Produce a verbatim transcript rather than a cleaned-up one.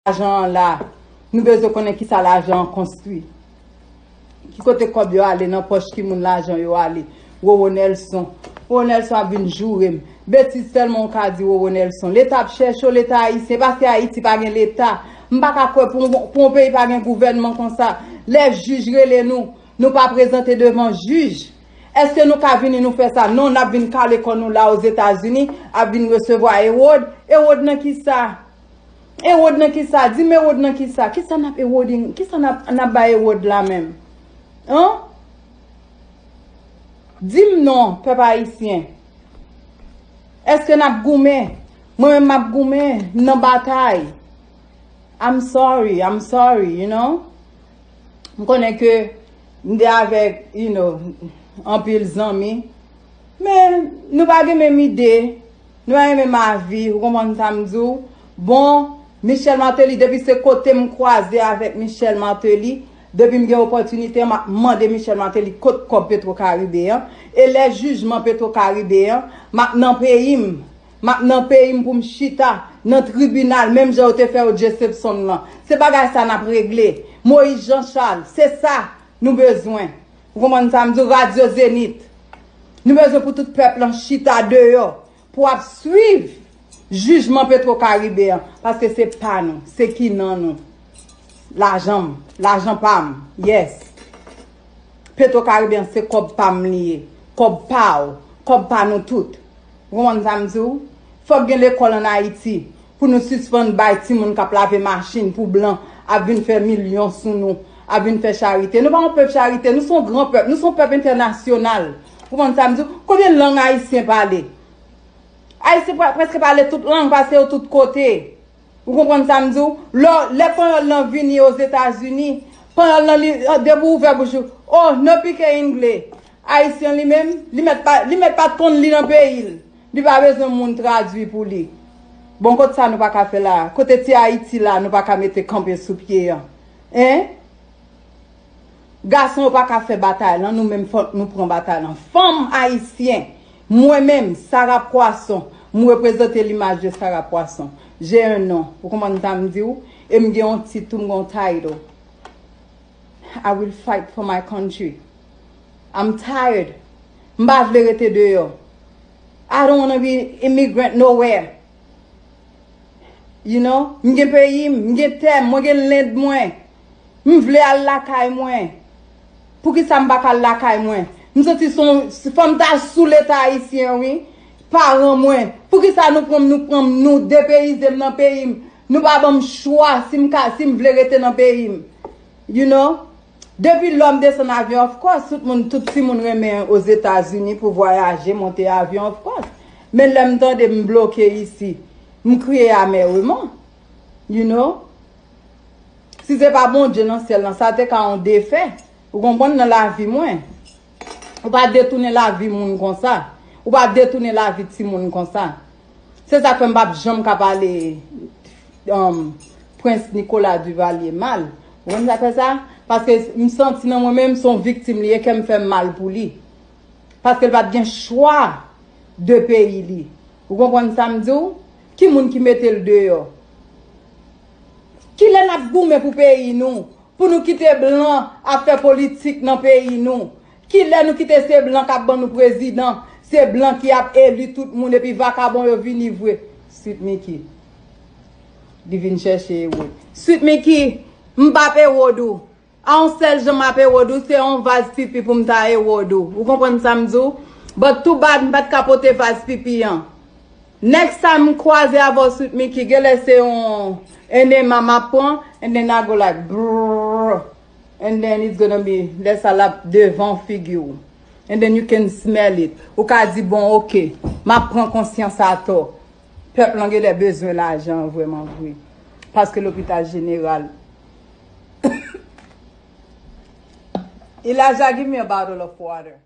lajan an la. Nou bezwen konnen kisa lajan an konstwi. Ki kote kòb yo ale nan pòch ki moun lajan yo ale. Wowo Nelson. Wowo Nelson ap vin joure m. Betiz sèlman w ka di Wowo Nelson. Leta ap chèche w, Leta ayisyen. Paske Ayiti pa gen Leta. M pa ka kwè pou, pou yon peyi pa gen gouvènman konsa. Lè jij rele nou, nou pa prezante devan jij. Èske nou ka vini nou fè sa? Non, n ap vin kale kò nou la Ozetazini, ap vin resevwa Ewòd. Ewòd nan kisa? Ewòd nan kisa? Di m Ewòd nan kisa? Kisa n ap ewòding? Kisa n ap, n ap bay Ewòd la menm? An? Di m non, pèp ayisyen. Èske n ap goumen? Mwen menm m ap goumen, m nan batay. I'm sorry, I'm sorry, you know? M konnen ke m te avèk, you know, anpil zanmi. Men, nou pa gen menm ide. Nou pa gen menm avi. Ou konprann sa m di w? Bon, Michel Martelly, depi se kote m kwaze avèk Michel Martelly, depi m gen opòtinite, m ap mande Michel Martelly kot kòb Petro Caribe an. E lè jijman Petro Caribe an, m ap nan peyi m. M ap nan peyi m pou m chita nan tribinal, menm jan yo te fè Odje Simpson lan. Se bagay sa n ap regle. Moïse Jean Charles, se sa nou bezwen. Ou konprann sa m di w? Radyo Zenith. Nou bezwen pou tout pèp lan chita deyò pou ap swiv jijman Petro Caribe an, paske se pa nou, se kinan nou. Lajan m, lajan pa m, yes. Petro Caribe an se kòb pa m li ye, kòb pa w, kòb pa nou tout. Ou konprann sa m di w? Fòk gen lekòl ann Ayiti pou nou sispann bay timoun k ap lave machin pou blan ap vin fè milyon sou nou, ap vin fè charite. Nou pa yon pèp charite, nou se yon gran pèp, nou se yon pèp entènasyonal. Ou konprann sa m di w? Konbyen lang ayisyen pale? Ayisyen pre-, prèske pale tout lang, pase yo tout kote. Ou konprann sa m di w? Lè, lè panyòl lan vini Ozetazini, panyòl lan li, depi w ouvè bouch ou, oh, no pike ingle. Ayisyen li menm, li mèt pa, li mèt pa t konn li nan peyi l. Li pa bezwen moun tradui pou li. Bon, kot sa nou pa ka fè la? Kote ti Ayiti la, nou pa ka mete kanpe sou pye an? Hein? Gason yo pa ka fè batay lan, nou menm fòk nou pran batay lan. Fanm ayisyen, mwen menm, Sarah Poisson, m reprezante limaj de Sarah Poisson. J'ai un nom. Ou konprann sa m di w? E m gen yon tit tou, m gen yon title. I will fight for my country. I'm tired. M pa vle rete deyò. I don't wanna be immigrant nowhere. You know, m gen peyi m, m gen tè m, mwen gen land mwen. M vle al lakay mwen. Poukisa m pa ka al lakay mwen? M santi se yon, fò m ta sou Leta ayisyen, wi. Paran mwen. Poukisa nou pran m, nou pran m, nou depeyize m nan peyi m? Nou pa ban m chwa si m ka, si m vle rete nan peyi m. You know? Depi lò m desann avyon, of course, tout moun, tout timoun renmen Ozetazini pou vwayaje, monte avyon, of course. Men lè m tande m bloke isi, m kriye amèreman. You know? Si se pa Bondye nan syèl lan, sa te ka yon defè. Ou konprann, nan lavi mwen. Ou pa detounen lavi moun konsa. Ou pa detounen lavi timoun konsa. Se sa k fè m p ap janm ka pale, um, Prens Nicolas Duvalier mal. Ou konn sa k fè sa? Paske m santi nan mwen menm se yon viktim li ye, kè m fè m mal pou li. Paske l pa t gen chwa de peyi li. Ou konprann sa m di w? Ki moun ki mete l deyò? Kilè n ap goumen pou peyi nou? Pou nou kite blan ap fè politik nan peyi nou? Kilè nou kite se blan k ap ban nou prezidan? Se blan ki ap eli tout moun epi vakabon yo vini vre. Sweet Micky. Li vin chèche Ewod. Sweet Micky, m p ap Ewod ou. A yon sèl jan m ap Ewod ou, se yon vaz pipi pou m ta Ewod ou. Ou konprann sa m di w? But too bad, m pa t ka pote vaz pipi an. Next time m kwaze avè w Sweet Micky, genlè se yon enema m ap pran, and then I go like, brrr, and then it's gonna be, lè sa l ap devan figi w. And then you can smell it. Ou ka di, bon, ok, m ap pran konsyans atò. Pèp lan genlè bezwen lajan an vrèman vre. Paske lopital jeneral. Elijah, give me a bottle of water.